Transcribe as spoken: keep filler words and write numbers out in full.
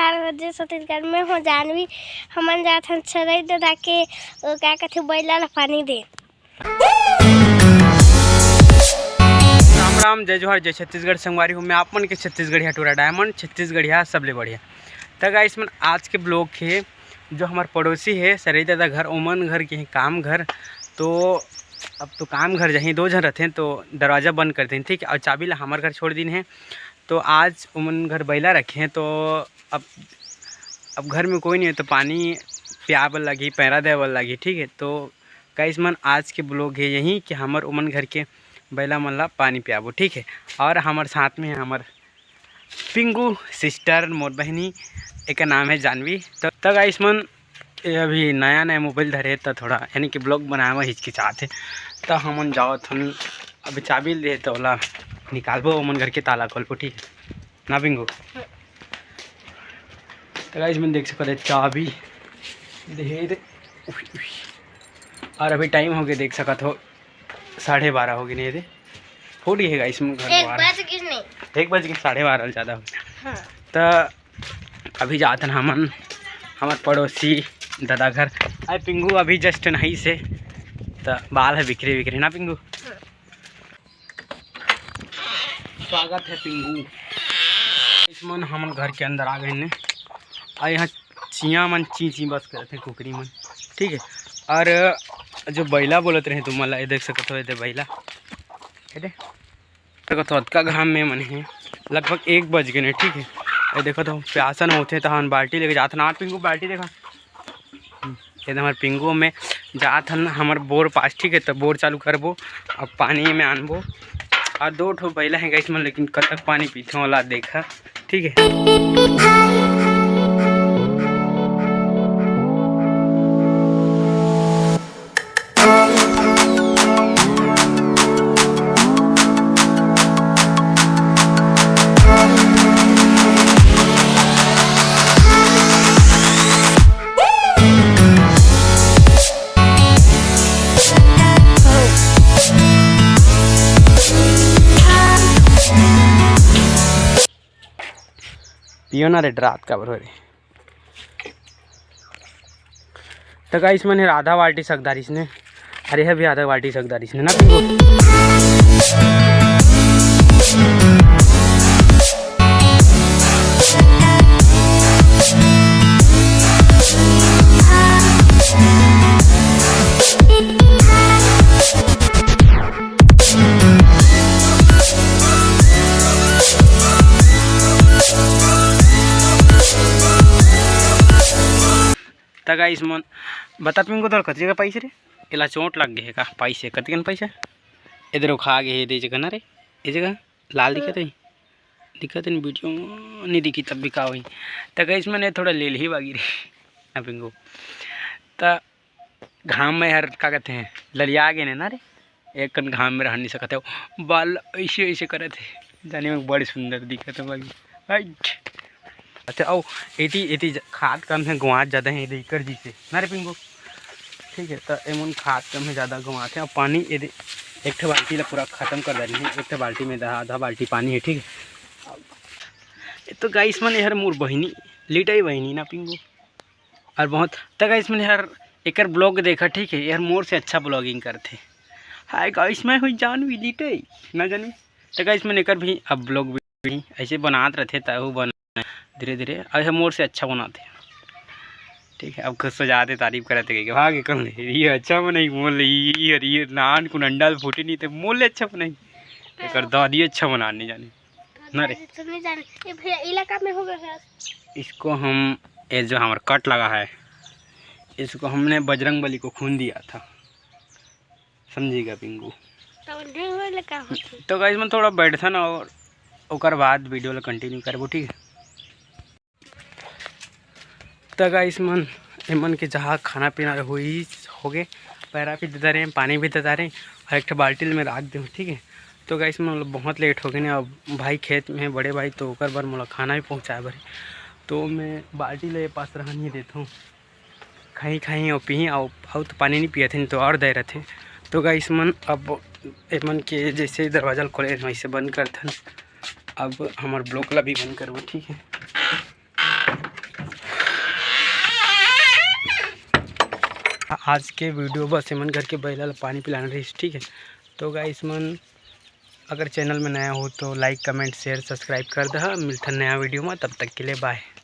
नमस्कार, जय छत्तीसगढ़, मैं हूँ जानवी। हमन जात हन छरई ददा के, वो क्या कहते, बैला ला पानी दे। राम राम, जय जोहार, जय छत्तीसगढ़। संगवारी हो, मैं आप मन के छत्तीसगढ़िया टूरा डायमंड, छत्तीसगढ़िया सबले बढ़िया। त गाइस मन, आज के ब्लॉग हे, जो हमार पड़ोसी हे सरई ददा घर, ओमन घर के हे काम घर। तो अब तो काम घर जहीं दो झन रथे, तो दरवाजा बंद कर दिन, ठीक है, और चाबी ला हमार घर छोड़ दिन हे। तो आज ओमन घर बैला रखे हैं, तो अब अब घर में कोई नहीं है, तो पानी पिया बर लगही, पैरा दे बर लगही, ठीक है। तो गाइस मन, आज के ब्लॉग हे यही कि हमर ओमन घर के बैला मन ला पानी पियाबो, ठीक है। और हमर साथ में हमर पिंगू सिस्टर, मोर बहिनी, एकर नाम है जानवी। तो, तो गाइस मन, ये अभी नया नया मोबाइल धरे, तो थोड़ा यानी कि ब्लॉग बनाए में हिचकिचात हे। तो हमन जावत हन, अभी चाबी ले, तो ओला निकालबो, ओमन घर के ताला खोलबो, ठीक है ना पिंगू? तो गाइस मन, देख सकत हे चाबी दे दे। उफ, उफ। और अभी टाइम हो गया, देख सकत हो, साढ़े बारह हो गए नहीं दे, फूट गए गाइस मन, घर एक द्वार। बज गए नहीं। एक बज गए, साढ़े बारह ज़्यादा हो गया। हाँ। तो अभी जात हन हमन हमर पड़ोसी ददा घर। अरे पिंगू अभी जस्ट नहाइस हे, तो बाल है बिखरे बिखरे ना पिंगू। हाँ। स्वागत है पिंगू। गाइस मन, हमन घर के अंदर आ गए ने। और यहाँ चियाँ मन ची ची बस करत हे, कुकरी मन, ठीक है। और जो बैला बोलत रहे तुम ला, ये देख सकत हो, ये दे बैला, ये दे, देखो तो अतका घाम में मन हे, लगभग एक बज गए ने, ठीक है। ये देखो तो प्यासा न होथे, तो हम बाल्टी लेके जात ना, पिंगू बाल्टी देखा। ये हमर पिंगू में जात हन हमर बोर पास, ठीक है, तो बोर चालू करबो, अब पानी में आनबो। और दो ठो बैला है गाइस मन, लेकिन कतक पानी पीथे ओला देखा, ठीक है। पियो ना रे, डरात काबर हो रे? तो गाइस मन, आधा बाल्टी सकदारिस ने, अरे, ये भी आधा बाल्टी सकदारिस ने ना पिंगू। त गाइस मन, बता पिंगू, तोर कति जगह पाइस रे? एला चोट लग गए हे का? पाइस हे, कतिकन पाइस हे? इधर उखा गए हे, दे जगह ना रे, ये जगह लाल दिखत हे, दिखत हे वीडियो में, नहीं दिखी तब भी का होई। त गाइस मन, ये थोड़ा लेलही बागी रे ना पिंगू। त घाम में हर का कहते हैं, ललिया गए ने ना रे, एक कन घाम में रह नहीं सकत हे। बाल ऐसे ऐसे करत हे, जाने में बड़ी सुंदर दिखत हे भाई। हाइट। अच्छा, आओ, एती, एती ज-, खाद कम है, गुआत ज़्यादा है, एदे इकर जी से ना रे पिंगू। ठीक है, तो एमन खाद कम है, ज़्यादा गुआत है। और पानी एदे एक ठो बाल्टी ला पूरा खत्म कर डाली है, एक ठो बाल्टी में आधा, आधा बाल्टी पानी है, ठीक है। ये तो गाइस मन, यार मोर बहिनी, लिटाई बहिनी ना पिंगू। और बहुत तक गाइस मन, यार एकर ब्लॉग देखा, ठीक है, यार मोर से अच्छा ब्लॉगिंग करथे। हाय गाइस, मैं हूँ जानवी लिटाई, ना जानवी। तो गाइस मन, एकर भी अब ब्लॉग भी ऐसे बनात रहथे, ताहू बन धीरे धीरे, और ये मोर से अच्छा बनाथे। ठीक है, अब खुद से जाते तारीफ करत हे कि भाग कौन है, ये अच्छा बनाई, मोर ले, ये, ये नान कुन अंडा फोटे नहीं थे, मोर ले अच्छा बनाई। एकर दादी अच्छा बना नहीं जाने ना रे। तो नहीं जाने। ये भैया इलाका में होगा है। इसको हम, ये जो हमारा कट लगा है, इसको हमने बजरंग बली को खून दिया था, समझेगा पिंगू। तो ढेर होले का होथे? तो गाइस मन, थोड़ा बैठथन और ओकर बाद वीडियो ला कंटिन्यू करबो, ठीक है। त गाइस मन, एमन के जहाँ खाना पीना होई, होगे, पैरा भी दे डारे, पानी भी दे डारे, और एक ठो बाल्टी में रख दे, ठीक है। तो गाइस मन, बहुत लेट हो गए ने। अब भाई खेत में है, बड़े भाई, तो ओकर बर मोला खाना भी पहुँचाए बर है। तो मैं बाल्टी ले पास रहा नहीं देता हूँ, खाई खाई और पीही, और, और तो पानी नहीं पियत है, नहीं तो और दे रहते। तो गाइस मन, अब एमन के जैसे दरवाजा खोले, वैसे बंद करथन। अब हमार ब्लॉग ला भी बंद करबो, ठीक है। आज के video बस एमन घर के बइला ल पानी पिलाना रहिस, ठीक है। तो गाइस मन, अगर channel में नया हो तो like, comment, share, subscribe कर दहा। मिलथन नया video में, तब तक के लिए bye।